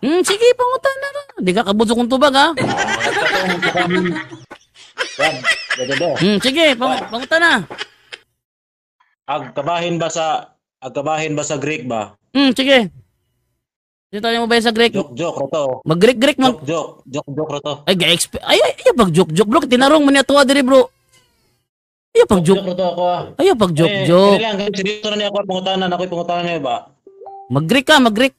Sige, pangutana ra. Di ka kabot sa kong tubag, ha? Brad, Brad. Sige, pangutana. Ag kabahin ba sa Greek ba? Sige. Sige, tayo mo ba sa Greek? Joke joke ra to. Mag-Greek Greek mag Joke joke, joke joke ra to. Ay, ga ay ay, ay pag joke joke, bro, tinarong man niya tuwa diri, bro. Ay, pag joke. Joke ra to ako ah. Ay, pag joke Eh, joke. kani lang, seryoso na niya ako pangutana, ako'y pangutana niya ba? Mag-Greek ka, mag-Greek.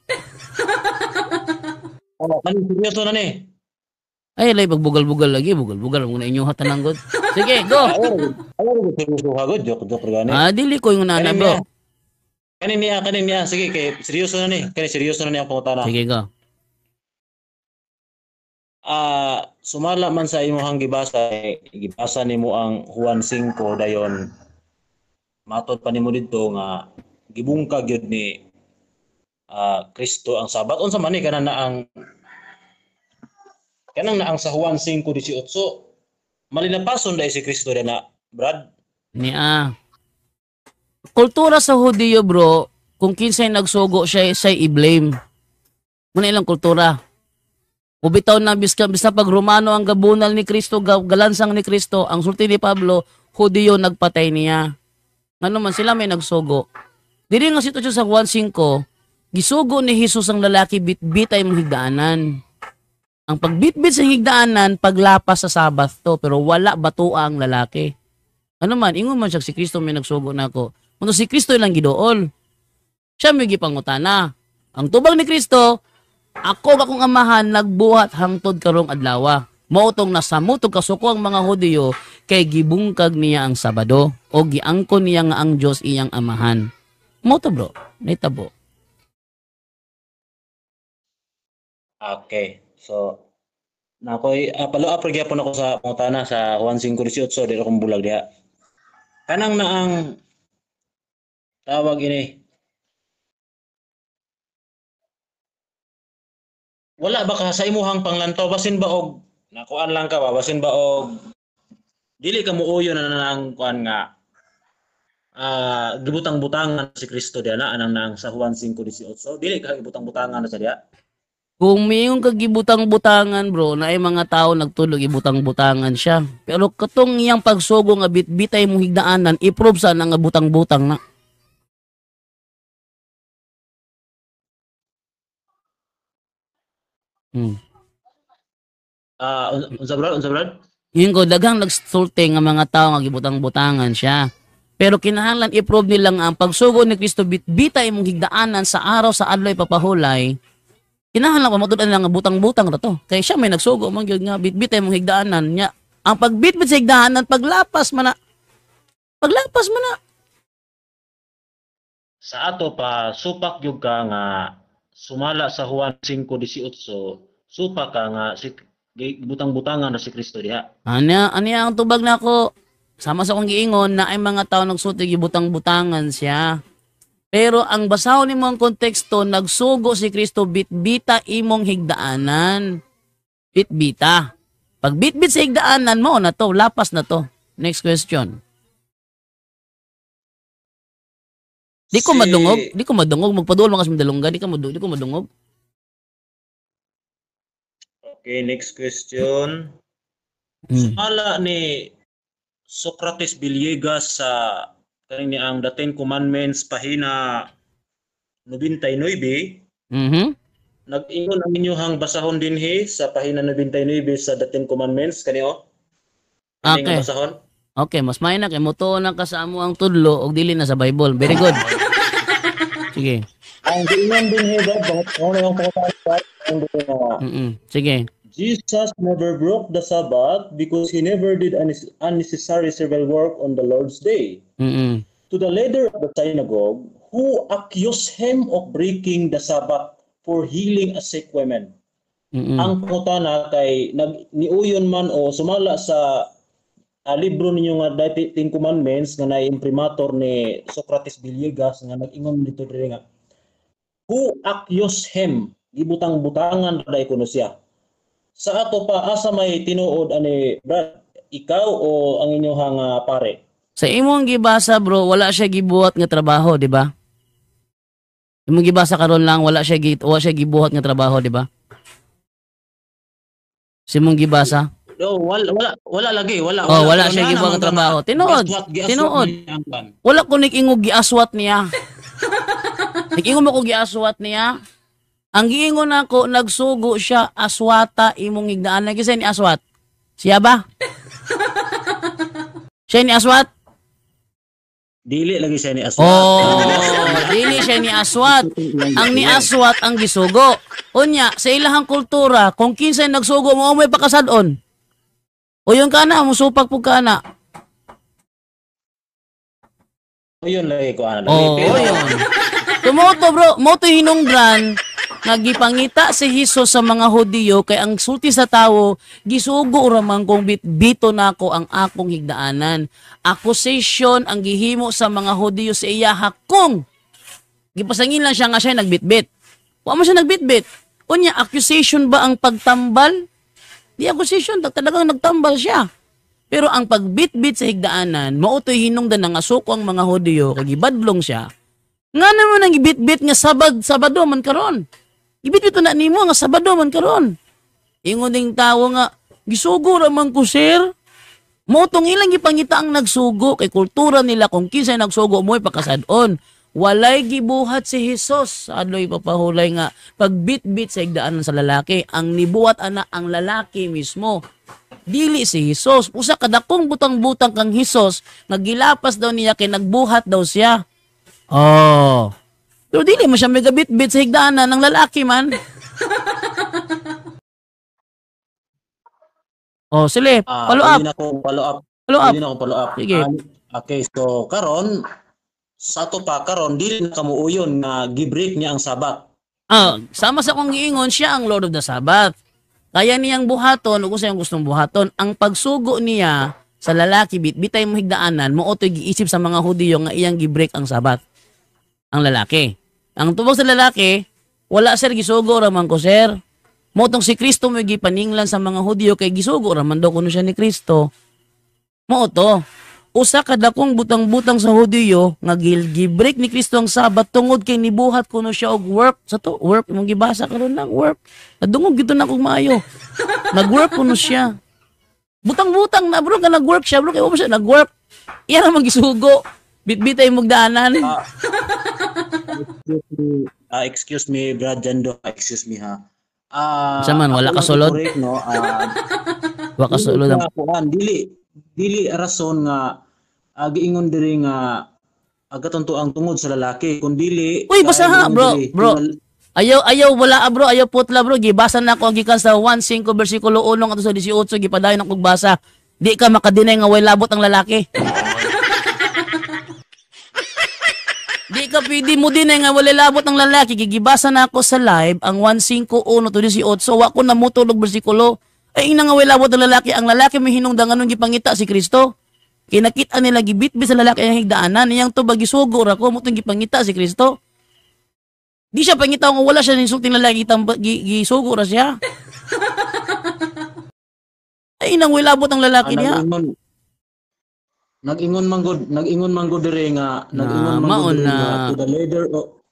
Oh, kani seryoso na ni. Ay, lay pagbugal-bugal lagi, bugal-bugal mo na inyo hatanang god. Sige, go. Ayaw ra seryoso ha god, joke joke ra gani. Ah, dili ko yung nana, Kani bro. niya. Kani niya, kani niya. Sige, kay seryoso na ni. Kani seryoso na niya ang pangutana. Sige, go. Ah, sumala man sa imong gibasa, eh, gibasa nimo ang Juan 5, dayon matod pa nimo didto nga gibungkag gyud ni Kristo ang Sabat. Unsa man ni kanang na ang sa Juan 5:18, malinapason dai si Kristo na, Brad? Niya. Kultura sa Hudiyo, bro, kung kinsay nagsugo siya, siya i-blame. Muna ilang kultura. Ubitaw na biska pag Romano ang gabunal ni Kristo, galansang ni Kristo, ang sulti ni Pablo, Hudiyo nagpatay niya. Ngano man sila may nagsugo. Diri nga sitwasyon sa Juan 5, gisugo ni Jesus ang lalaki bitbit ay mong higdaanan. Ang pagbitbit sa higdaanan, paglapas sa Sabbath to, pero wala batua ang lalaki. Ano man, ingon man siya si Kristo may nagsugo nako. Kuno si Kristo ilang gidool. Siya may gipangutana. Ang tubag ni Kristo, ako akong amahan nagbuhat hangtod karong adlawa. Mao tong nasamutog kasuko ang mga Hudiyo kay gibungkag niya ang Sabado o giangkon niya nga ang Dios iyang amahan. Mao to, bro, nahitabo. Okay. So nakoy palo up gyapon ako sa pangutana sa Juan 5:18, di akong bulag diha. Kanang na ang tawag ini. Wala ba ka sa imuhang panglantaw, basin ba og nakuan lang ka ba, basin ba og dili ka muuyo na nang kuan nga gibutang-butangan si Kristo diha na anang nang sa Juan 5:18, dili ka gibutang-butangan na sa diha? Kung miingon ka gibutang-butangan, bro, na ay mga tao nagtulog ibutang-butangan siya. Pero katong iyang pagsugo nga bitbitay mong higdaanan, i-prove sana nga butang-butang na. Unsa bro? Unsa, bro? Yun ko, daghang nagsulti nga mga tao nga gibutang-butangan siya. Pero kinahanglan i-prove nila nga ang pagsugo ni Kristo bitbitay mong higdaanan sa araw sa adlaw ipapahulay. Kinahanglan pa matud-an nga butang-butang ra to. Kay siya may nagsugo man gyud nga bitbitay mong higdaanan niya. Ang pagbitbit sa higdaanan, paglapas man na. Paglapas man na. Sa ato pa supak gyud ka nga sumala sa Juan 5:18, supak ka nga si butang-butangan na si Kristo diha. Anya, anya ang tubag nako. Sama sa akong giingon na ay mga tao nagsulti gibutang-butangan siya. Pero ang basahon nimo ang konteksto, nagsugo si Kristo bitbita imong higdaanan. Bitbita. Pag bitbit sa higdaanan mo na to, lapas na to. Next question. Di ko madungog, di ko madungog, magpaduol man kas madalungga, di ko madungog. Okay, next question. Sumala ni Socrates Villegas sa kaning ang The Ten Commandments pahina 99. Nag-ingon ang inyuhang basahon dinhi sa pahina 99 sa The Ten Commandments kaniyo. Kani nga basahon. Okay, mas may na kay motuo na ka sa amo ang tudlo og dili na sa Bible. Very good. Sige. Ang giingon dinhi ba, mao na yung pangutana ang dinhi nga, Sige. Jesus never broke the Sabbath because he never did unnecessary civil work on the Lord's day. To the leader of the synagogue who accused him of breaking the Sabbath for healing a sick woman. Ang pangutana kay niuyon man o sumala sa libro ninyo nga The Ten Commandments nga na-imprimatur ni Socrates Villegas nga nag-ingon dito diri nga who accused him, gibutang-butangan ra kuno siya. Sa ato pa, asa may tinuod ani Brad, ikaw o ang inyong pare? Sa imong gibasa, bro, wala siya gibuhat nga trabaho, di ba? Imong gibasa karon lang, wala siya gibuhat nga trabaho, di ba? Sa imong gibasa. No, wala, wala, wala lagi, wala. Oh, wala Pero siya naa gibuhat naman nga trabaho. Tinuod. Giaswat, giaswat Tinuod. niya ang kwan. Wala ko nig-ingog giaswat niya. Nag-ingon mo ko giaswat niya. Ang giingon nako, nagsugo siya, aswata imong higdaan. Kinsa ni aswat? Siya ba? Siya ni aswat? Dili lagi siya ni aswat. Oh, dili siya ni aswat. Ang ni aswat ang gisugo. Unya, sa ilahang kultura, kung kinsay nagsugo mo, may pakasad-on. O yung kana, musupak po kana. Yun lagi ko ana lagi. Oo, Pero, yun. So mo to, bro, mo to hinungdan nga gipangita si Hesus sa mga Hudiyo kay ang sulti sa tawo, gisugo ra man kong bitbito nako ang akong higdaanan. Accusation ang gihimo sa mga Hudiyo sa iya kung gipasangin lang siya nga siya nagbitbit. Wa man siya nagbitbit. Unya, accusation ba ang pagtambal? Di accusation, talagang nagtambal siya. Pero ang pagbitbit sa higdaanan, mao to'y hinungdan nga suko ang mga Hudiyo kay gibadlong siya. Nga naman ang gibitbit nga Sabado man karon. Gibitbit na nimo nga Sabado man karon. Ingon ding tawo nga gisugo ra man ko, sir. Mao tong ilang gipangita ang nagsugo kay kultura nila, kung kinsay nagsugo mo'y pakasad-on. Walay gibuhat si Hesus adloy papahulay nga pagbitbit sa higdaanan sa lalaki. Ang nibuhat ana ang lalaki mismo. Dili si Hesus. Usa ka dakong butang-butang kang Hesus nga gilapas daw niya kay nagbuhat daw siya. Oh. Pero dili mo siya megabitbit sa higdaanan ng lalaki man. Oh, sige, follow up. Pwede na akong follow up. Follow up. Pwede na akong follow up. Sige. Okay, so karon sa ato pa karon dili na kamuuyon nga gibreak niya ang Sabat. Sama sa akong giingon, siya ang Lord of the Sabbath. Kaya niyang buhaton ug unsay gustong buhaton. Ang pagsugo niya sa lalaki bitbitay mo higdaanan, mo otoy giisip sa mga Hudiyo nga iyang gibreak ang Sabat. Ang lalaki. Ang tubag sa lalaki, "Wala, sir, gisugo ra man ko, sir." Mo tong si Kristo mo gipaninglan sa mga Hudiyo kay gisugo ra man daw kuno siya ni Kristo. Mo to. Usa ka dakong butang-butang sa Hudiyo nga gibreak ni Kristo ang Sabat tungod kay nibuhat kuno siya og work. Sa to, work imong gibasa karon lang, work. Nadungog gito na kog maayo. Nag-work kuno siya. Butang-butang na, bro, nga nag-work siya, bro, kay wa siya nag-work. Iya ra man gisugo. Bitbitay mong daanan. Excuse me, Brad Jando, excuse me ha. Unsa man, wala ako ka lang sulod? I-correct, no? Wa ka sulod ang Kuan, dili dili rason nga giingon diri nga katunto ang tungod sa lalaki kun dili Uy, basta ha, giingon bro, diri, bro. Ayaw, ayaw, wala ah, bro, ayaw putla, bro. Gibasa na ako gikan sa 1:5 versikulo 1 ngadto sa 18, gipadayon akong basa. Di ka makadeny nga way labot ang lalaki. Di ka pwede mo deny nga walay labot ang lalaki. Gigibasa na ako sa live ang 1:5:1 to 18. Wa ko namutol og bersikulo. Ay ina nga way labot ang lalaki. Ang lalaki may hinungdan nganong gipangita si Kristo. Kinakita nila gibitbit sa lalaki ang higdaanan. Iyang tubag gisugo ra ko mo gipangita si Kristo. Di siya pangita nga wala siya ninsulting lalaki, gisugo ra siya. Ay nang way labot ang lalaki niya. Nag-ingon man gud diri nga nag-ingon Na, man gud maon diri na. nga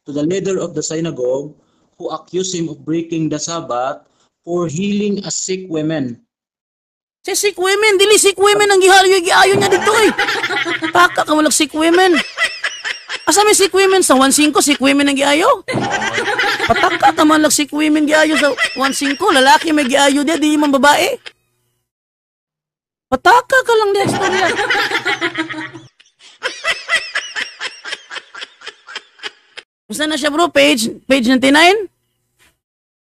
to the leader of the synagogue who accused him of breaking the Sabbath for healing a sick woman. Si sick women, dili sick women ang gihayo giayo niya dito eh. Taka ka walang sick women. Asa may sick women sa 1.5, sick women ang giayo? Pataka ka man lang, sick women giayo sa 1.5, lalaki may giayo diya, di man babae. Pataka ka lang diya, istorya. Basta na siya, bro, page 99?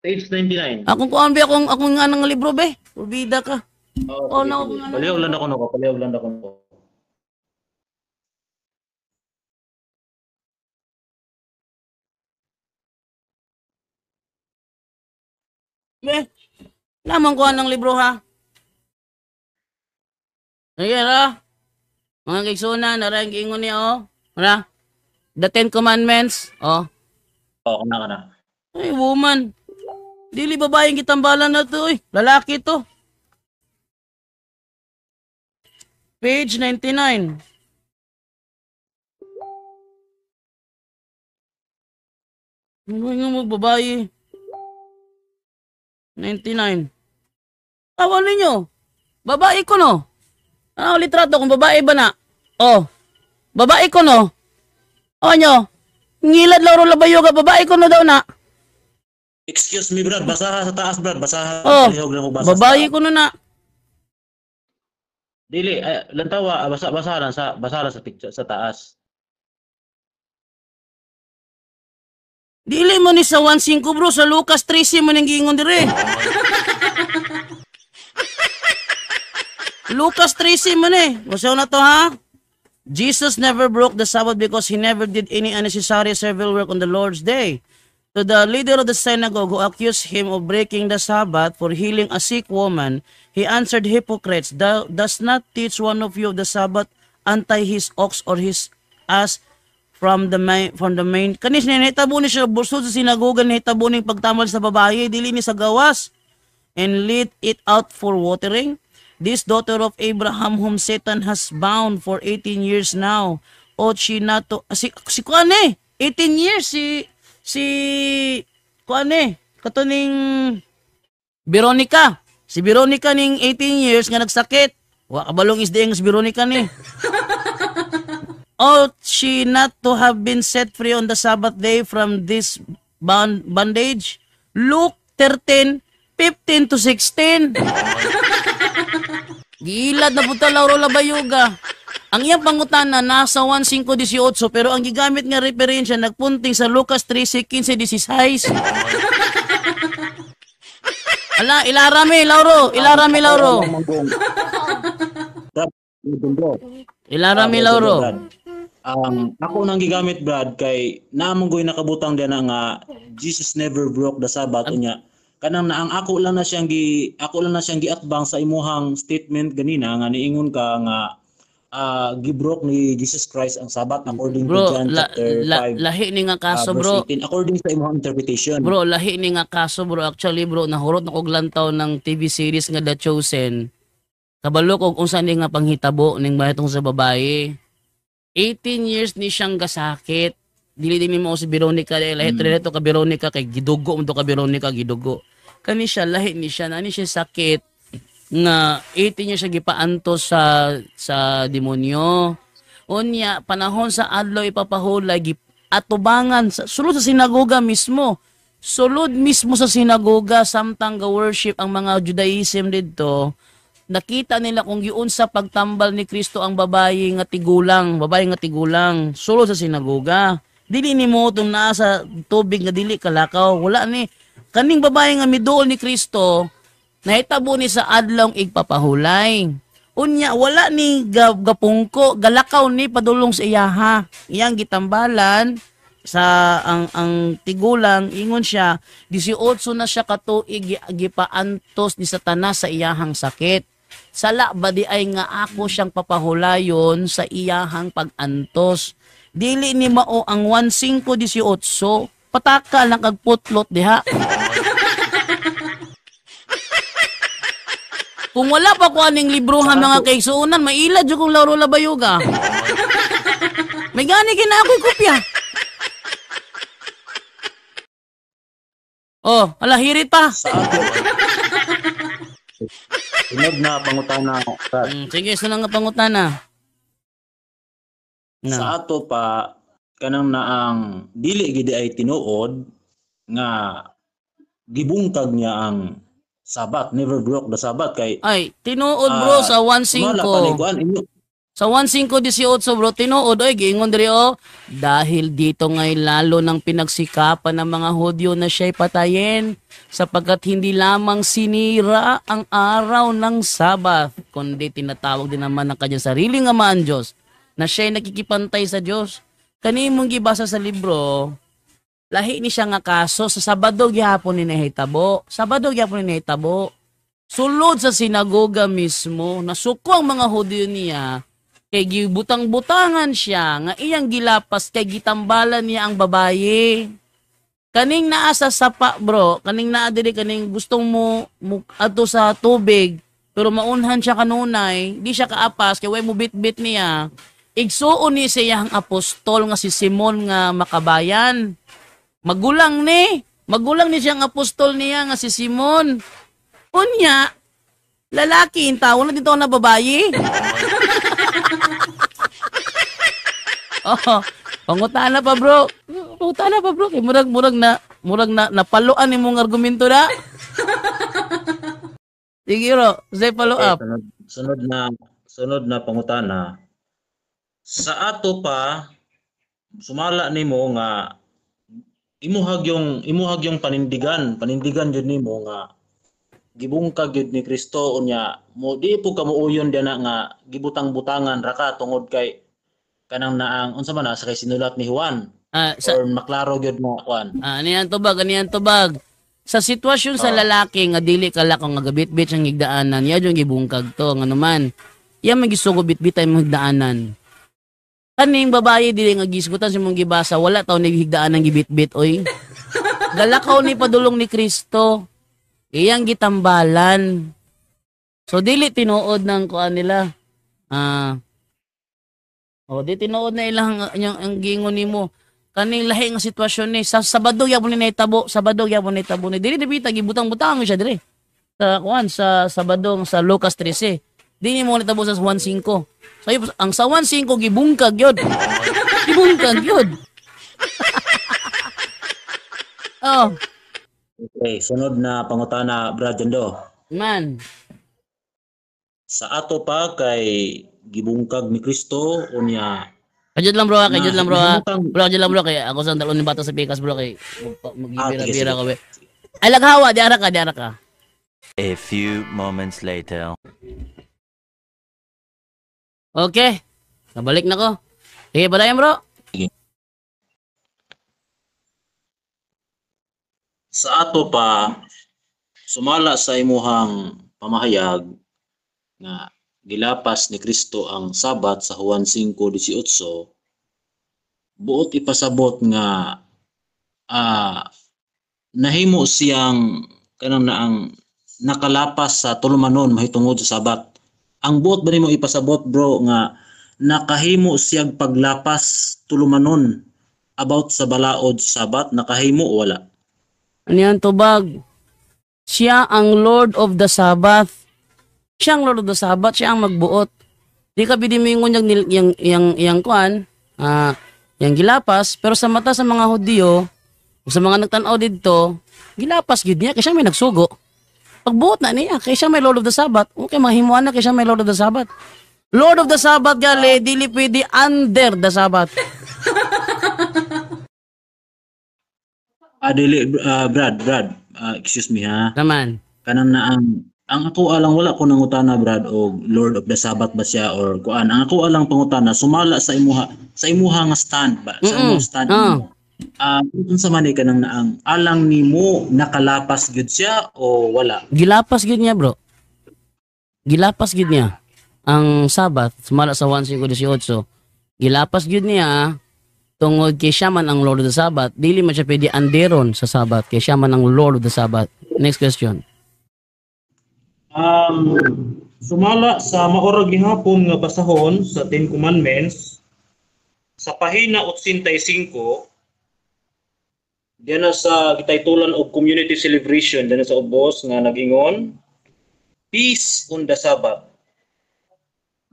Page 99. Akong kuan be, akong nga ng libro be. Urbida ka. Oh, Oh, sige, no, sige. ano. Palihog lang ako nako, palihog lang ako nako. Be, lamang kuha ng libro ha. Sige ra. Mga kaigsunan, nara ang giingon niya oh. Ra. The Ten Commandments. Oh. Oh, kana kana. Ay, woman. Dili babaeng gitambalan na to, oy. Lalaki to. Page 99. Ano nga mo babae? 99. Tawa ninyo. Babae ko no. Ano litrato kung babae ba na? Oh. Babae ko no. O nyo. Ngilad Lauro Labayoga, babae ko no daw na. Excuse me, Brad, basaha sa taas, Brad, basaha. Oh, Palihog lang ko basa sa babae taas. ko no na. Dili, ay, lantawa, basa basa lang sa picture sa taas. Dili mo ni sa 1.5, bro, sa Lucas 13 mo ning giingon dire. Lucas 13 mo ni. Basta na to ha. Jesus never broke the Sabbath because he never did any unnecessary servile work on the Lord's day. To the leader of the synagogue who accused him of breaking the Sabbath for healing a sick woman, he answered, "Hypocrites, does not teach one of you of the Sabbath untie his ox or his ass from the main?" Kanis ni nahitabo ni siya busod sa sinagoga, nahitabo ning pagtamal sa babae, dili ni sa gawas, "and lead it out for watering? This daughter of Abraham whom Satan has bound for 18 years now, ought she not to," si kuan eh, 18 years si kuan eh, kato ning Veronica. Si Veronica ning 18 years nga nagsakit. Wa kabalong isdi ang si Veronica ni. "Ought she not to have been set free on the Sabbath day from this bondage?" Luke 13, 15 to 16. Giilad na punta Lauro Labayuga. Ang iyang pangutana nasa 1.5.18 pero ang gigamit nga referensya nagpunting sa Lucas 13, 15, 16. Ala, ilarami, Lauro. Ilarami, Lauro. Brad, bro. Ilarami, Brad, Lauro. Brad. Ang ako nang gigamit, Brad, kay naamong goy nakabutang diyan na nga Jesus never broke the Sabbath, unya kanang na ang ako lang na siyang giatbang sa imuhang statement ganina nga niingon ka nga gibroke ni Jesus Christ ang Sabbath according to Bro, John chapter 5 lahi ni nga kaso, verse bro. 18 according sa imuhang interpretation. Bro, lahi ni nga kaso, bro. Actually, bro, nahurot na kog lantaw ng TV series nga The Chosen. Kabalo kog unsa ni nga panghitabo ning bahetong sa babae. 18 years ni siyang gasakit. Dili din mo si Veronica dahil lahi to ka Veronica kay gidugo mo to ka Veronica gidugo. Kani siya lahi ni siya nani siya sakit nga 18 years siya gipaantos sa demonyo. Unya panahon sa adlaw ipapahulay atubangan sa sulod sa sinagoga mismo. Sulod mismo sa sinagoga samtang ga worship ang mga Judaism didto. Nakita nila kung giunsa pagtambal ni Kristo ang babae nga tigulang, sulod sa sinagoga. Dili ni mo itong naa sa tubig nga dili kalakaw. Wala ni. Kaning babae nga miduol ni Kristo, nahitabo ni sa adlong igpapahulay. Unya, wala ni gapungko, galakaw ni padulong sa iyaha. Iyang gitambalan sa ang tigulang, ingon siya, 18 na siya katuig gipaantos ni Satanas sa iyahang sakit. Sala ba di ay nga ako siyang papahulayon sa iyahang pag-antos? Dili ni mao ang 1518, pataka lang kag putlot diha. Kung wala pa ko aning librohan mga kaigsuonan, mailad jud kong Lauro Labayuga. May gani kina ako'y kopya. Oh, ala hirit pa. Sa ato sunod na pangutana, Brad. Sige, sunod nga pangutana. Na. Sa ato pa kanang naang dili gid ay tinuod nga gibungkag niya ang Sabat, never broke the Sabbath kay Ay, tinuod bro sa sumala pa ni 1.5. kuan inyo. Sa 1.5.18 bro, tinuod oy giingon diri oh, dahil dito ngay lalo ng pinagsikapan ng mga Hudyo na siya'y patayin sapagkat hindi lamang sinira ang araw ng Sabbath, kundi tinatawag din naman ng kanyang sariling ama ang Diyos na siya'y nakikipantay sa Diyos. Kanimong gibasa sa libro, lahi ni siya nga kaso sa Sabado gihapon ni nahitabo. Sabado gihapon ni nahitabo. Sulod sa sinagoga mismo, nasuko ang mga Hudyo niya, kay gibutang-butangan siya nga iyang gilapas kay gitambalan niya ang babaye. Kaning naa sa sapa bro, kaning naa diri kaning gustong mo adto sa tubig pero maunhan siya kanunay, di siya kaapas kay way mo bit-bit niya. Igsuon ni siya ang apostol nga si Simon nga makabayan. Magulang ni. Magulang ni siyang apostol niya nga si Simon. Unya, lalaki in tao na dito na babae. Oh, pangutana pa, bro. Pangutana pa, bro. Kay murag na napaluan imong argumento na. Sige, bro. Say follow Okay, up. Sunod na pangutana. Sa ato pa, sumala nimo nga imuhag yung panindigan jud nimo nga gibungkag gyud ni Kristo, unya mo di po ka muuyon diana nga gibutang-butangan ra ka tungod kay kanang naang unsa man na sa kay sinulat ni Juan Sa, or maklaro gyud nga kuan. Aniyan tubag, aniyan tubag. Sa sitwasyon sa lalaki nga dili kalakaw nga gabitbit siyang higdaanan, iya yung gibungkag to nga naman. Iya man gisugo bitbit ay mong higdaanan. Kaning babae dili nga gisgutan sa mong gibasa, wala taw ni higdaanan gibitbit oy. Galakaw ni padulong ni Kristo. Iyang gitambalan. So dili tinuod ng kuan nila. Oh, di tinuod na ilang ang, ang giingon nimo. Kaning lahi nga sitwasyon ni sa Sabado gyapon ni nahitabo, Sabado gyapon nahitabo ni. Dili dipita gibutang-butang siya dire. Sa kuan sa Sabado sa Lucas 13. Di nimo nahitabo sa Juan 5. So ang sa Juan 5 gibungkag yun. Gibungkag yun. Oh, Okay, sunod na pangutana, Brad Jando. Man. Sa ato pa kay gibungkag ni Kristo unya Kajud lang, bro, kajud na lang, bro. Ah. nahimutang Bro, kajud lang, bro, kay ako sa dalon ni bata sa pikas, bro, kay Ah, sige, magbira-bira sige. ko be. Ay laghawa, di ara ka, di ara ka. A few moments later. Okay. Nabalik na ko. Sige, padayon, bro. Sige. Sa ato pa, sumala sa imuhang pamahayag nga gilapas ni Kristo ang Sabat sa Juan 5:18, buot ipasabot nga nahimo siyang kanang naang nakalapas sa tulumanon mahitungod sa Sabat. Ang buot ba nimo ipasabot, bro, nga nakahimo siyang paglapas tulumanon about sa balaod sa Sabat, nakahimo o wala? Ano yan, tubag? Siya ang Lord of the Sabbath. Siya ang Lord of the Sabbath, siya ang magbuot. Di ka pwede moingon yang kuan, yang gilapas, pero sa mata sa mga Hudiyo, o sa mga nagtan-aw didto, gilapas gyud niya kay siya may nagsugo. Pagbuot na niya, kay siya may Lord of the Sabbath. Okay, mahimuan na kay siya may Lord of the Sabbath. Lord of the Sabbath gali, dili pwede under the Sabbath. Dili, Brad, excuse me ha. Naman. Kanang na ang ako alang wala ko nangutana, Brad, og Lord of the Sabbath ba siya or kuan. Ang ako alang pangutana sumala sa imuha nga stand ba, sa imuha stand nimo. Unsa man ni kanang naang alang nimo, nakalapas gyud siya o wala? Gilapas gyud niya, bro. Gilapas gyud niya ang Sabbath sumala sa 1:18. Gilapas gyud niya tungod kay siya man ang Lord of the Sabbath. Dili man siya pwede anderon sa Sabbath kay siya man ang Lord of the Sabbath. Next question. Sumala sa maura gihapon nga basahon sa Ten Commandments sa pahina 85 diyan na sa gitaytulan og community celebration diyan na sa ubos nga nagingon "Peace on the Sabbath."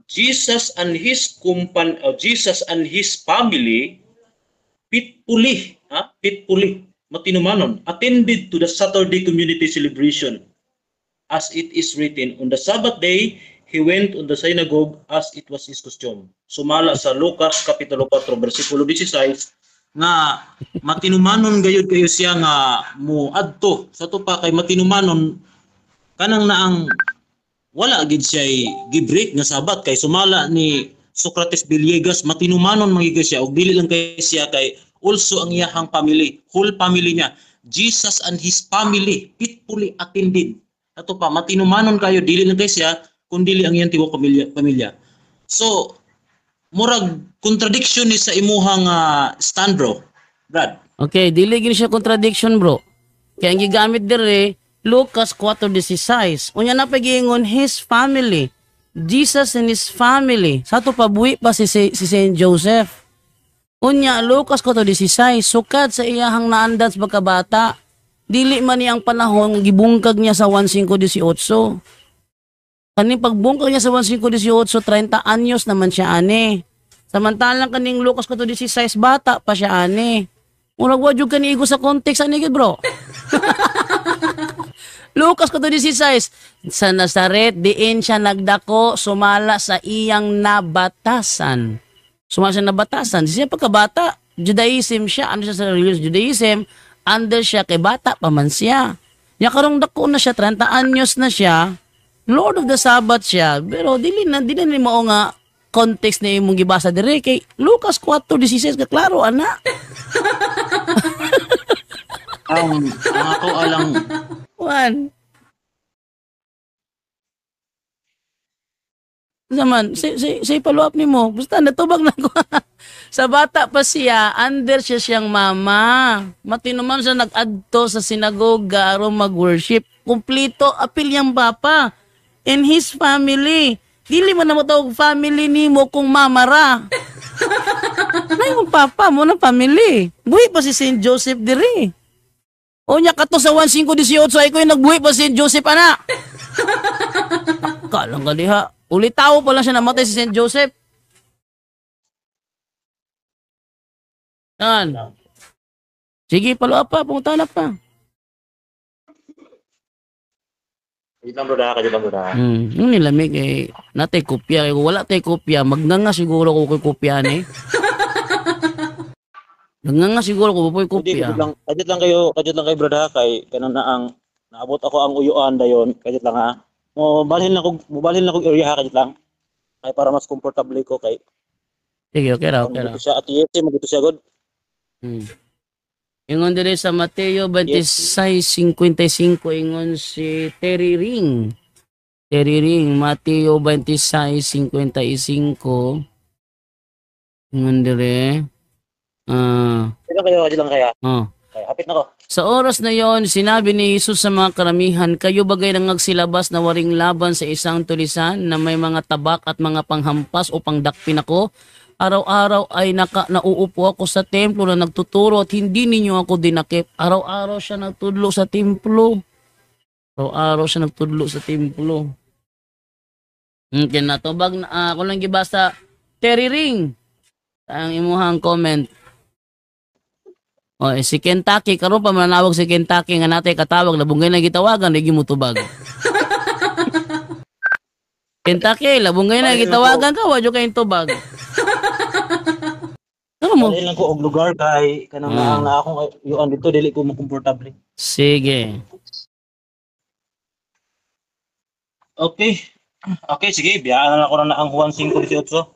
Jesus and his family faithfully, ha, faithfully, matinumanon, attended to the Saturday community celebration, as it is written, "On the Sabbath day, he went on the synagogue as it was his custom." Sumala sa Lucas Kapitulo 4, versikulo 16, nga matinumanon gayud kayo siya nga mo adto sa to pa kay matinumanon kanang naang wala gid siya gi-break nga Sabat kay sumala ni Socrates Villegas, matinumanon man gyud siya og dili lang kay siya, kay also ang iyahang family, whole family niya. Jesus and his family faithfully attended. Ato pa, matinumanon kayo, dili lang kay siya, kundi ang iyang tibuok pamilya. So, murag contradiction ni sa imuhang stand, bro. Brad. Okay, dili gid siya contradiction, bro. Kaya ang gigamit dire Lucas 4:16. Unya na pagiingon his family. Jesus and his family. Sa ato pa buhi pa si Saint Joseph. Unya, Lucas 4:16, sukad sa iyahang naandan sa pagkabata, dili man niyang panahon gibungkag niya sa 1:5:18. Kaning pagbungkag niya sa 1:5:18, 30 anyos naman siya ani. Samantalang kaning Lucas 4:16, bata pa siya ani. Murag wa jud kani igo sa context ani gyud, bro. Lucas 4:16, sa Nazaret diin siya nagdako sumala sa iyang nabatasan. Sumala sa nabatasan. Siya pagkabata, Judaism siya. Ano siya sa religious Judaism? Under siya kay bata pa man siya. Nya karong dako na siya, 30 anyos na siya. Lord of the Sabbath siya, pero dili na ni mao nga context na imong gibasa dire kay Lucas 4:16 ka klaro ana. Ang ako alang Juan. Zaman, say follow up nimo. Basta natubag na ko. Sa bata pa siya, under siya siyang mama. Matinuman siya nag-adto sa sinagoga aron mag-worship. Kumplito apil niyang papa and his family. Dili man na mo tawag family nimo kung mama ra. Nay mong papa mo na family. Buhi pa si Saint Joseph diri. O nya kato sa 1:5:18 ay ko yung nagbuhi pa si Saint Joseph ana. Kalang ka diha. Ulitaw pa lang siya namatay si Saint Joseph. Yan. Sige, follow up pa. Punta na pa. Kajit lang bro, kajit lang bro. Yung nilamig eh, natay kopya. Kung wala tay kopya, magnganga siguro ko ko'y kopya ni. Magnganga siguro ko ko'y kopya. Kajit lang kayo bro, kay kanang na ang naabot ako ang uyuan dayon. Kajit lang ha. Mo balhin na kog area ha, kajit lang. Kay para mas komportable ko kay. Sige, okay ra, okay ra. Siya at yes, magito siya god. Ingon dire sa Mateo 26:55, ingon si Terry Ring. Terry Ring, Mateo 26:55. Ingon dire. Kayo, lang kaya. Oh. Kaya, hapit na ko. Sa oras na yon, sinabi ni Jesus sa mga karamihan, kayo bagay nangagsilabas na waring laban sa isang tulisan na may mga tabak at mga panghampas upang dakpin ako? Araw-araw ay nauupo ako sa templo na nagtuturo at hindi ninyo ako dinakip. Araw-araw siya nagtudlo sa templo. Araw-araw siya nagtudlo sa templo. Okay, natubag na ako lang gibasa. Terry Ring, ang imuhang comment. O, eh, si Kentucky, karon pa manawag si Kentucky nga natay katawag, labungay na gitawagan, di mo tubag. Kentucky, labungay na gitawagan ka, wadyo kayong tubag. Ano mo? Dili lang ko og lugar kay kanang na akong yuan dito dili ko makomportable. Sige. Okay. Okay, sige, biyaan na lang ko na ang Juan 5:18.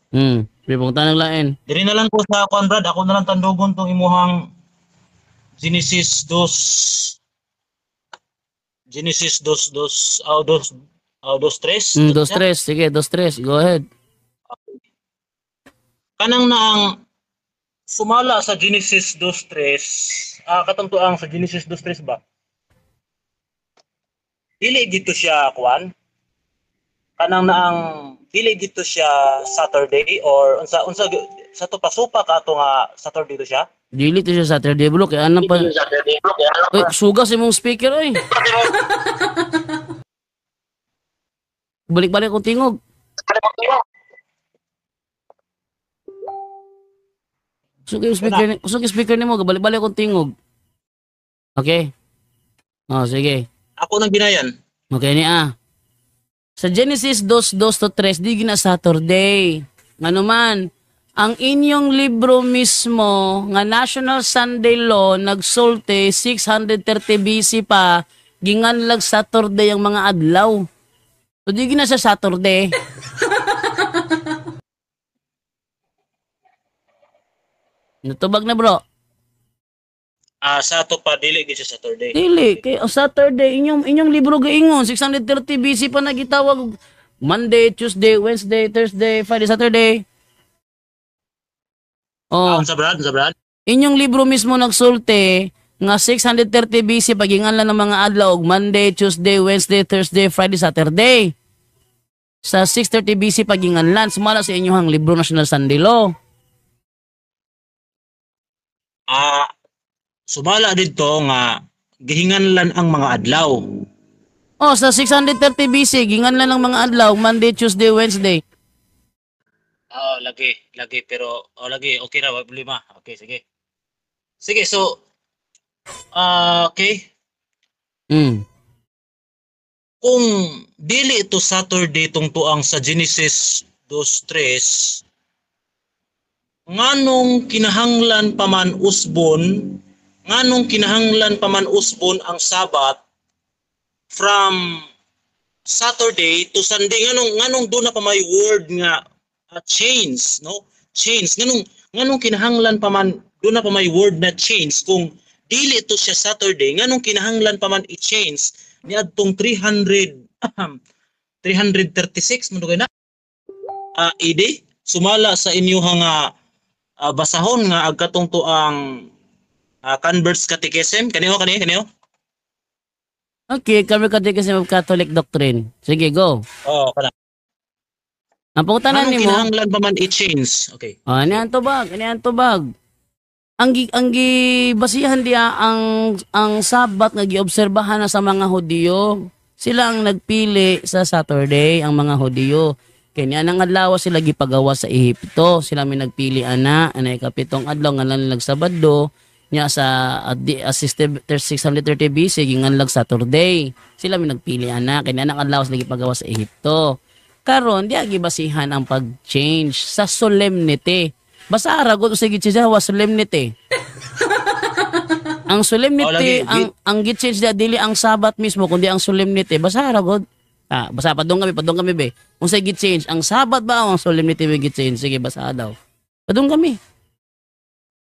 Pipunta nang lain. Diri na lang ko sa kuan brad, ako na lang tandugon tong imuhang Genesis 2 Genesis 2 2 2 2 3. 2 3, sige, 2 3. Go ahead. Kanang na ang sumala sa Genesis 2:3, katuntuang sa Genesis 2:3 ba? Dili dito siya kuan. Kanang na ang dili dito siya Saturday or unsa unsa sa to pasupa ka ato nga Saturday to siya? Dili to siya Saturday bro, kay anang pa. Oy, sugas imong speaker oy. Balik-balik kong tingog. Kusog yung speaker, speaker nimo, balik-balik kong tingog. Okay? Oh, sige. Ako nang ginayan. Okay ni ah. Sa Genesis 2:2-3, di gina Saturday. Ngano man, ang inyong libro mismo nga National Sunday Law nagsulti 630 BC pa, ginganlag Saturday ang mga adlaw. So di gina sa Saturday. Natubag na bro. Sa ato pa dili gyud sa Saturday. Dili kay Saturday inyong libro gaingon 630 BC pa nagitawag Monday, Tuesday, Wednesday, Thursday, Friday, Saturday. Oh, sa brad, sa brad. Inyong libro mismo nagsulti nga 630 BC pagingan lang ng mga adlaw og Monday, Tuesday, Wednesday, Thursday, Friday, Saturday. Sa 630 BC paginganlan sumala sa inyong libro National Sunday Law. Sumala didto nga gihinganlan ang mga adlaw. Oh, sa 630 BC, ginganlan ng mga adlaw, Monday, Tuesday, Wednesday. Oh, lagi, lagi, pero oh, lagi, okay ra, wa problema. Okay, sige. Sige, so okay. Kung dili ito Saturday tungtuang sa Genesis 2:3, nganong kinahanglan pa man usbon, nganong kinahanglan pa man usbon ang Sabat from Saturday to Sunday? Nganong doon na pa may word nga change, no? Change. Nganong kinahanglan pa man doon na pa may word na change kung dili ito siya Saturday? Nganong kinahanglan pa man i-change niadtong 300 336 man na AD, sumala sa inyuhang nga basahon nga ag katong tuang Converts Catechism kaniyo kani kaniyo? Okay, Convert Catechism of Catholic Doctrine. Sige, go. Oh, kana. Ang pangutanan Nganong nimo, kinahanglan pa man i-change? Okay. Oh, ani ang tubag, ani ang tubag. Ang gibasihan diya ang Sabat nga giobserbahan na sa mga Hudiyo. Sila ang nagpili sa Saturday, ang mga Hudiyo. Kay niya nang adlaw sila gipagawa sa Ehipto. Sila may nagpili ana, ana ikapitong adlaw nga lang nagsabado nya sa 630 BC ginganlag Saturday. Sila may nagpili ana kay niya nang adlaw sila gipagawa sa Ehipto. Karon diya gibasihan ang pag-change sa solemnity. Basta ra gud sa gi-change wa solemnity. Ang solemnity, Oh, lagi. ang gi-change diya dili ang Sabat mismo kundi ang solemnity. Basta ra gud. Basta padung kami be. Unsay gi-change, ang Sabat ba o ang solemnity ba gi-change? Sige, basta daw. Padung kami.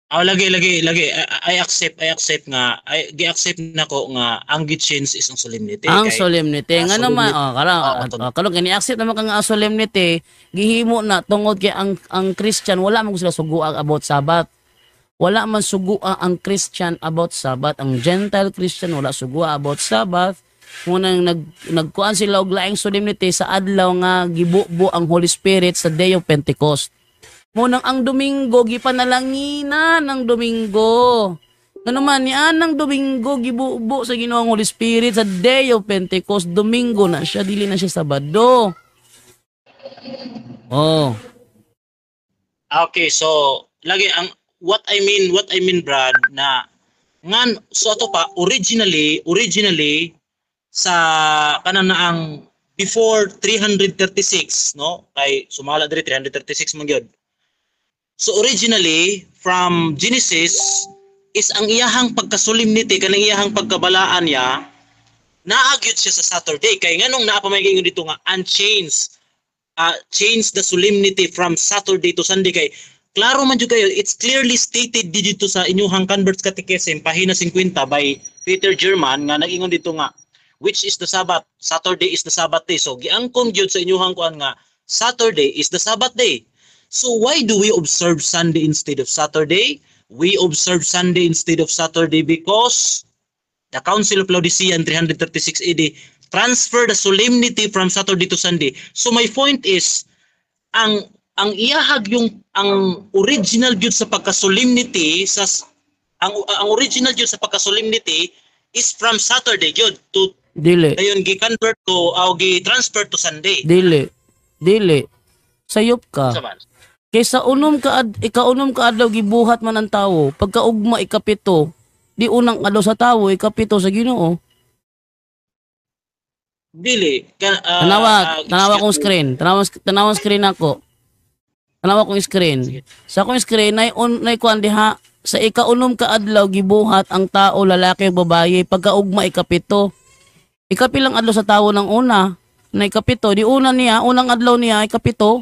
Ah, lagi, lagi, lagi. I accept nga, I gi-accept nako nga ang gi-change is ang solemnity. Ang Kay, solemnity. Nga naman, solemnity. oh, karon, oh, karon kani accept naman ka nga ang solemnity, gihimo na tungod kay ang Christian wala man sila suguag about Sabat. Wala man sugua ang Christian about Sabat. Ang Gentile Christian wala sugua about Sabbath. Munang nagkuan sila og laing solemnity sa adlaw nga gibubo ang Holy Spirit sa Day of Pentecost. Munang ang Domingo gipanalanginan ang Domingo. Ngano man ni anang Domingo gibubo sa Ginoong Holy Spirit sa Day of Pentecost, Domingo na siya, dili na siya Sabado. Oh. Okay, so lagi ang what I mean, Brad, na ngan so ato pa originally sa kanan na ang before 336, no, kay sumala diri 336 man gyud. So originally from Genesis is ang iyahang pagkasolemnity, kanang iyahang pagkabalaan niya, naa gyud siya sa Saturday, kay nganong naa pa may giingon dito nga unchanged, change the solemnity from Saturday to Sunday? Kay klaro man jud kayo, it's clearly stated dito sa inyuhang Converts Catechism, pahina 50 by Peter German, nga nag-ingon dito nga which is the Sabbath? Saturday is the Sabbath day. So giangkon gyud sa inyuhang kuan nga Saturday is the Sabbath day. So why do we observe Sunday instead of Saturday? We observe Sunday instead of Saturday because the Council of Laodicea in 336 AD transfer the solemnity from Saturday to Sunday. So my point is, ang iyahag yung ang original gyud sa pagka-solemnity sa ang original gyud sa pagka-solemnity is from Saturday gyud to Dili. dayon gi-convert to o gi-transfer to Sunday. Dili. Dili. Sayop ka. Sa man? Kaysa unom ka ikaunom ka adlaw gibuhat man ang tawo, pagkaugma ikapito, di unang adlaw sa tawo, ikapito sa Ginoo. Dili ka, Tanawa, tanawa kong excuse me. screen. Tanawa, tanawa screen ako. Tanawa kong screen. Sa akong screen nay on nay kuan diha sa ikaunom ka adlaw gibuhat ang tao, lalaki ug babaye, pagkaugma ikapito. Ikapilang adlaw sa tawo ng una na ikapito, di una niya, unang adlaw niya ikapito.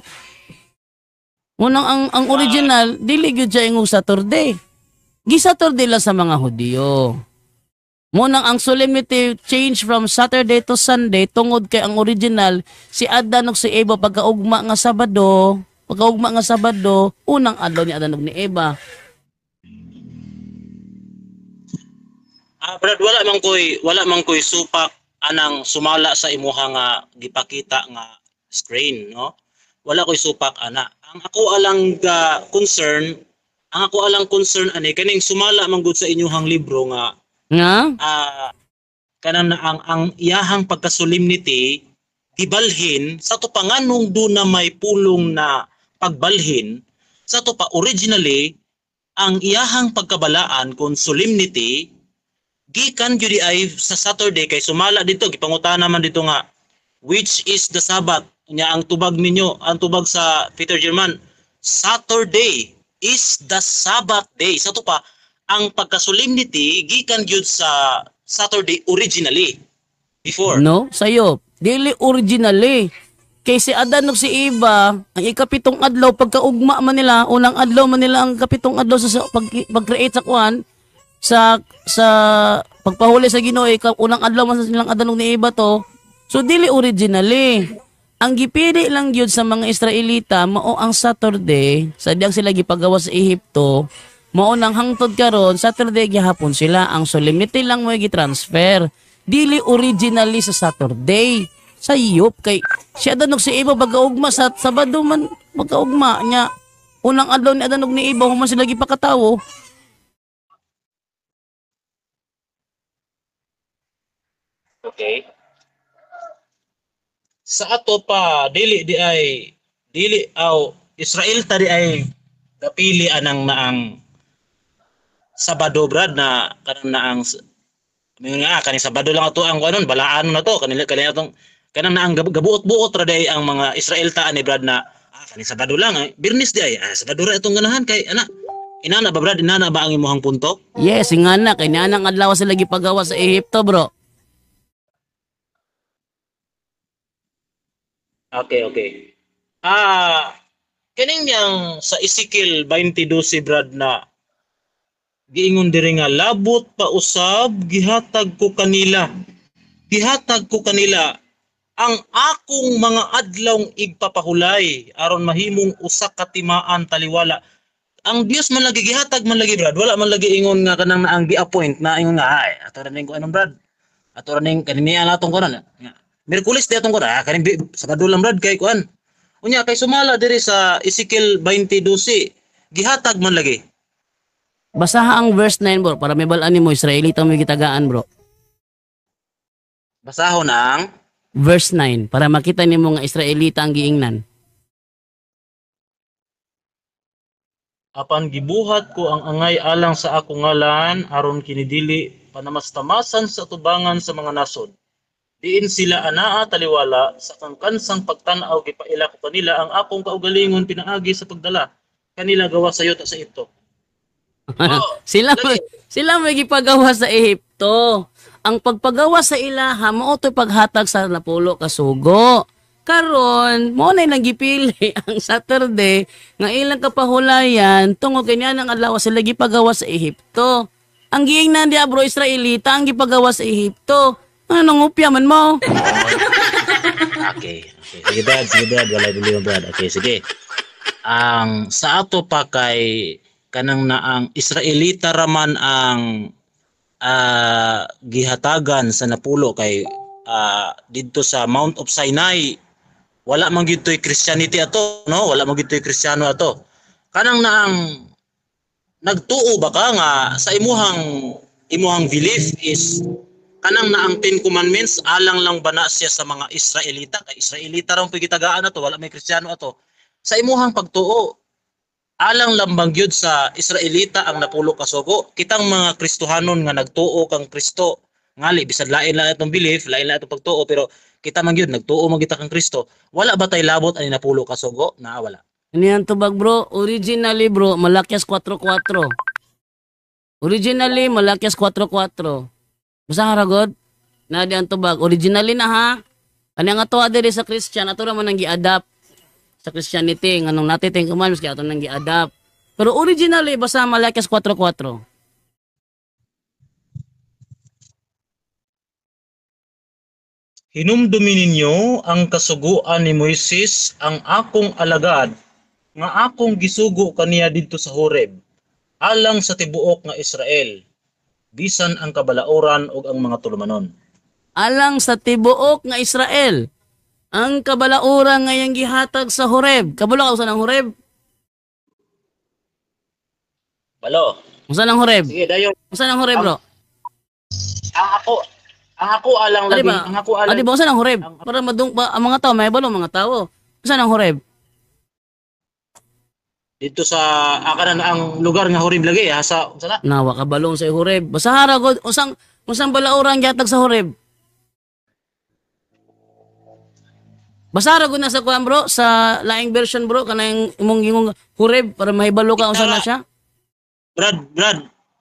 Unang ang original dili gyud siya ingong Saturday. Gi Saturday lang sa mga Hudiyo. Munang ang solemnity change from Saturday to Sunday tungod kay ang original si Adan ug si Eva pagkaugma nga Sabado, unang adlaw ni Adan ug ni Eva. Ah, Brad, wala man koy supak anang sumala sa imuha nga gipakita nga screen, no? Wala koy supak ana. Ang ako alang ga concern Ang ako alang concern ani kaning sumala man gud sa inyuhang libro nga kanang na ang iyahang pagka-solemnity gibalhin sa to pa nganong do na may pulong na pagbalhin sa to pa originally ang iyahang pagkabalaan kon solemnity gikan gyud ay sa Saturday kay sumala dito gipangutana man dito nga which is the Sabbath nya ang tubag ninyo ang tubag sa Peter German Saturday is the Sabbath day sa to pa ang pagka-solemnity gikan gyud sa Saturday originally before. No, sayo dili originally. Kay si Adan ug si Eva, ang ikapitong adlaw pagkaugma man nila, unang adlaw man nila ang kapitong adlaw sa pag-create sa kuan sa pagpahuli sa Ginoo, unang adlaw man sa silang Adan ug ni Eva to. So dili originally. Ang gipili lang gyud sa mga Israelita mao ang Saturday, sa diyang sila gipagawa sa Ehipto, mao nang hangtod karon Saturday gihapon sila, ang solemnity lang mo gi-transfer. Dili originally sa Saturday. Sayop kay si Adan ug si Eva pagkaugma sa Sabado man pagkaugma nya unang adlaw ni Adan ug ni Eva human sila gipakatawo. Okay. Sa ato pa dili di ay dili aw Israel ta di ay gapili anang naang Sabado brad na kanang naang nga kaning Sabado lang ato ang kuanon balaan na to kanila kanila atong kanang naang gabuot-buot ra day ang mga Israel ta ani brad na kaning Sabado lang ay Biyernes di ay Sabado ra itong ganahan kay ana inana ba brad inana ba ang imong punto? Yes, ingana kay nianang adlaw sila gipagawa sa Ehipto bro. Okay, okay. Kining yang sa Ezekiel 20:12 brad na giingon diri nga labot pa usab gihatag ko kanila. Gihatag ko kanila ang akong mga adlawng igpapahulay aron mahimong usa ka timaan taliwala. Ang Dios man lagi gihatag man lagi brad, wala man lagi ingon nga kanang naang gi-appoint na ingon nga ay ato ra ning kuanon brad. Ato ra ning kaniya natong kuanon. Miyerkules di atong kuan, kaning Sabado lang brad kay kuan. Unya kay sumala diri sa Ezekiel 20:12 gihatag man lagi. Basaha ang verse 9 bro para may balaan nimo Israelita mo gitagaan bro. Basahon ang verse 9 para makita nimo nga Israelita ang giingnan. Apan gibuhat ko ang angay alang sa akong ngalan aron kinidili panamastamasan sa tubangan sa mga nasod. Diin sila anaa taliwala sa kangkansang pagtan-aw gipaila ko kanila ang akong kaugalingon pinaagi sa pagdala kanila gawa sa yuta sa Ehipto. Oh, sila may gipagawa sa Ehipto. Ang pagpagawa sa ilaha mao to'y paghatag sa napulo ka sugo. Karon mao na ilang gipili ang Saturday nga ilang kapahulayan tungod kay niya ang adlaw sila gipagawa sa Ehipto. Ang giingnan diha bro Israelita ang gipagawa sa Ehipto. Ano ngupya man mo? Okay, okay. Sige brad, wala problema brad. Okay, sige. Ang sa ato pa kay kanang naang Israelita raman ang gihatagan sa napulo kay didto sa Mount of Sinai wala man gyud toy Christianity ato, no? Wala man gyud toy Kristiyano ato. Kanang naang nagtuo ba ka nga sa imuhang belief is kanang naang Ten Commandments alang lang ba na siya sa mga Israelita? Kay Israelita ra pigitagaan ato, wala may Kristiyano ato. Sa imuhang pagtuo alang lambang gyud sa Israelita ang napulo ka sugo. Kitang mga Kristohanon nga nagtuo kang Kristo, ngali bisag lain lang atong belief, lain lang atong pagtuo, pero kita man gyud nagtuo man kita kang Kristo. Wala ba tay labot ani napulo ka sugo? Naa wala. Ani ang tubag bro, originally bro, Malakias 4:4. Originally Malakias 4:4. Basta haragod, na di ang tubag originally na ha. Ani ang ato diri sa Christian, ato ra man ang gi-adapt sa Christianity nganong natin Ten Commandments kaya ato nang gi-adapt. Pero originally basta Malakias 4:4. Hinumdumi ninyo ang kasuguan ni Moises ang akong alagad nga akong gisugo kaniya didto sa Horeb alang sa tibuok nga Israel bisan ang kabalaoran ug ang mga tulumanon. Alang sa tibuok nga Israel ang kabalaoran nga iyang gihatag sa Horeb. Kabalo ka sa nang Horeb? Balo. Unsa nang Horeb? Sige, dayon. Unsa nang Horeb, bro? Ang ako alang Ah, di lagi, ba? ang ako alang. Ah, di ba unsa nang Horeb? Para madung ba, ang mga tao may balo mga tao. Unsa nang Horeb? Dito sa akanan ang lugar nga Horeb lagi ha sa unsa na? Nawa ka balong sa Horeb. Basahara god unsang unsang balaurang gihatag sa Horeb? Basahara gud na sa kuan, bro, sa laing version, bro, kanang imong gingong Horeb para mahibalo ka unsa na siya. Brad,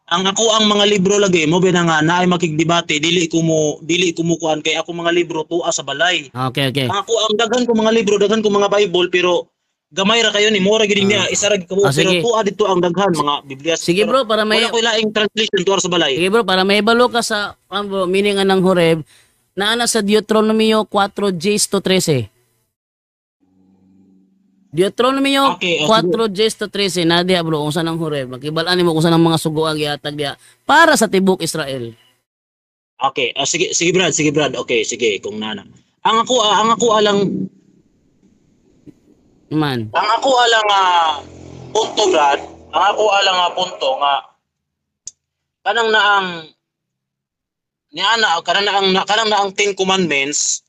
ang ako ang mga libro lagi mo ba nga naay makigdebate, dili ko mo kuan kay ako mga libro tuwa sa balay. Okay, okay. Ang ako ang daghan ko mga libro, daghan ko mga Bible, pero gamay ra kayo ni mura gid niya, isa ra gid kamo, Ah, pero sige. tuwa dito ang daghan mga Biblia. Sige, bro, para may wala ko laing translation tuwa sa balay. Sige, bro, para mahibalo ka sa kuan, bro, meaning anang Horeb, naa na sa Deuteronomio 4:10 to 13. Deuteronomio Okay, oh, sige. 4:10 to 13 na diha, bro, unsa nang Horeb. Makibal-an nimo kung saan ang mga sugo ang gihatag diha para sa tibok Israel. Okay, sige sige Brad, sige Brad. Okay, sige kung nana. Ang ako alang Man. Ang ako alang punto, Brad, ang ako alang punto nga kanang naang niana kanang naang Ten Commandments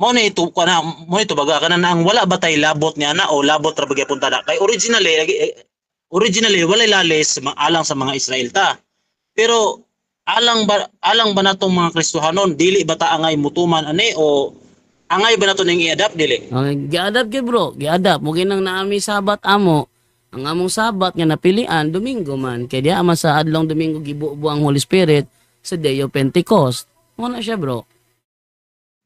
mo na ito kana mo ito baga kanang naang wala ba tay labot niya na o labot ra bagay punta na kay originally walay lalis alang sa mga Israelita, pero alang ba natong mga Kristohanon, dili ba ta angay mutuman ani o angay ba nato ning i-adapt dili? Okay, giadapt gyud, bro, giadapt. Mo ginang naami Sabat amo. Ang among Sabat nga napilian Domingo man kay diha man sa adlong Domingo gibubo ang Holy Spirit sa Day of Pentecost. Mo na siya, bro.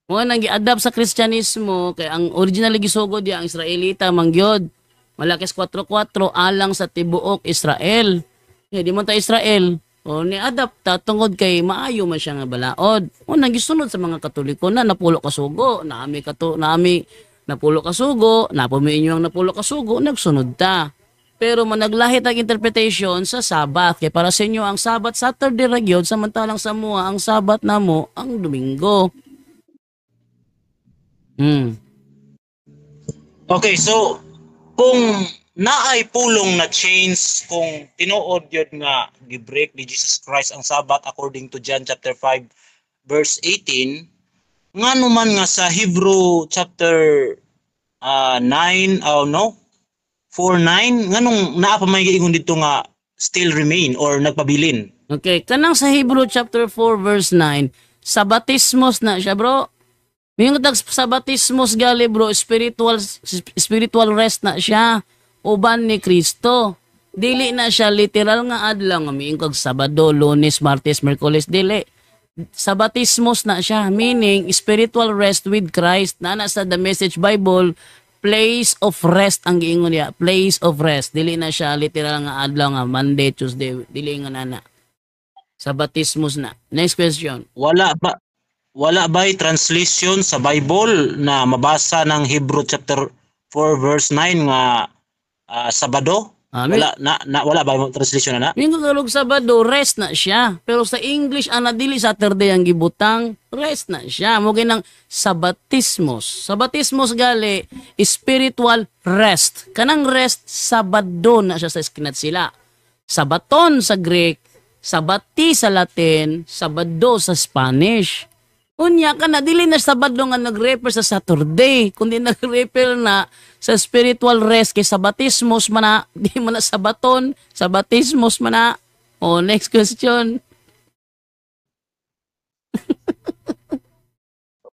Mo nang giadapt sa Kristyanismo kay ang originally gisugod diha ang Israelita man gyud. Malakis 4:4 alang sa tibuok Israel. Di man ta Israel. O ni-adapt ta tungod kay maayo man siya nga balaod. O nang gisunod sa mga Katoliko na napulo ka sugo, naami kato naami napulo ka sugo, napumi inyo ang napulo ka sugo, nagsunod ta. Pero managlahit ang interpretation sa Sabbath. Kay para sa inyo ang Sabbath Saturday ra gyud, samantalang sa mua ang Sabbath namo ang Domingo. Okay, so kung naay pulong na change kung tinuod yun nga gi-break ni Jesus Christ ang Sabbath according to John chapter 5 verse 18, ngano man nga sa Hebrew chapter 9, oh no, 4:9, nganong naa pa may giingon dito nga still remain or nagpabilin? Okay, kanang sa Hebrew chapter 4 verse 9, sabatismos na siya, bro. May tag sabatismos gali, bro, spiritual rest na siya uban ni Kristo. Dili na siya literal nga adlaw nga miing kag Sabado, Lunes, Martes, Miyerkules, dili. Sabatismos na siya, meaning spiritual rest with Christ. Nana sa The Message Bible, place of rest ang giingon niya, place of rest. Dili na siya literal nga adlaw nga Monday, Tuesday, dili nga nana. Sabatismos na. Next question. Wala ba translation sa Bible na mabasa ng Hebrew chapter 4 verse 9 nga Sabado? Wala na wala ba translation na na? Mingon kalog Sabado, rest na siya. Pero sa English, ana dili Saturday ang gibutang, rest na siya. Mo ginang sabatismos. Sabatismos gali, spiritual rest. Kanang rest, Sabado na siya sa skinat sila. Sabaton sa Greek, sabati sa Latin, Sabado sa Spanish. Unya ka na, dili na Sabado nga nag-refer sa Saturday, kundi nag-refer na sa spiritual rest kay sabatismos man na, di man na sabaton, sabatismos man na. Oh, next question.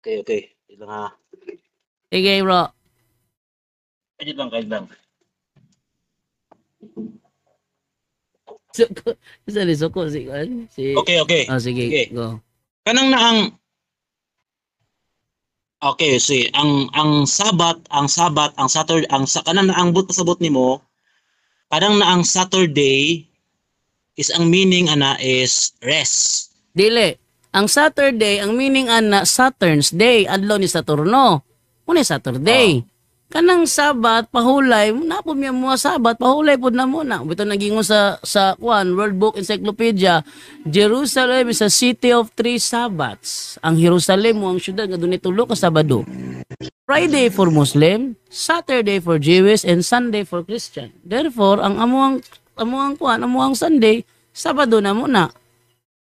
Okay. Wait lang ha. Sige, bro. Kahit lang, kahit lang. Suko. Sa ni suko si si Okay. Oh, sige, Sige. go. Kanang na ang Okay, see, ang Sabat, ang Saturday, ang sa kanang na ang but pasabot nimo, kanang na ang Saturday is ang meaning ana is rest. Dili. Ang Saturday, ang meaning ana Saturn's Day, adlaw ni Saturno. Muna Saturday. Kanang Sabat pahulay, napo miya mo Sabat pahulay pud na muna. Bitaw nagingon sa kuan World Book Encyclopedia, Jerusalem is a city of three Sabbaths. Ang Jerusalem mo ang syudad nga dunay tulo ka Sabado. Friday for Muslim, Saturday for Jewish, and Sunday for Christian. Therefore, ang among Amo ang kuan, amo ang Sunday, Sabado na muna.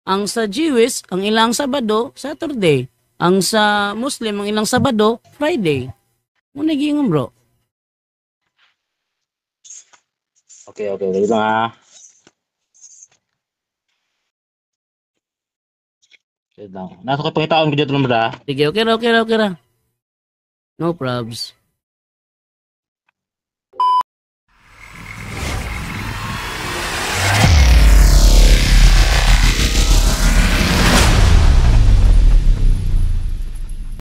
Ang sa Jewish, ang ilang Sabado, Saturday. Ang sa Muslim, ang ilang Sabado, Friday. Muna giingon, bro. Okay. Wait lang ah. Wait lang. Nasa ko pangitaon ko dito lang, bro. Sige, okay ra, okay ra, okay ra. No probs.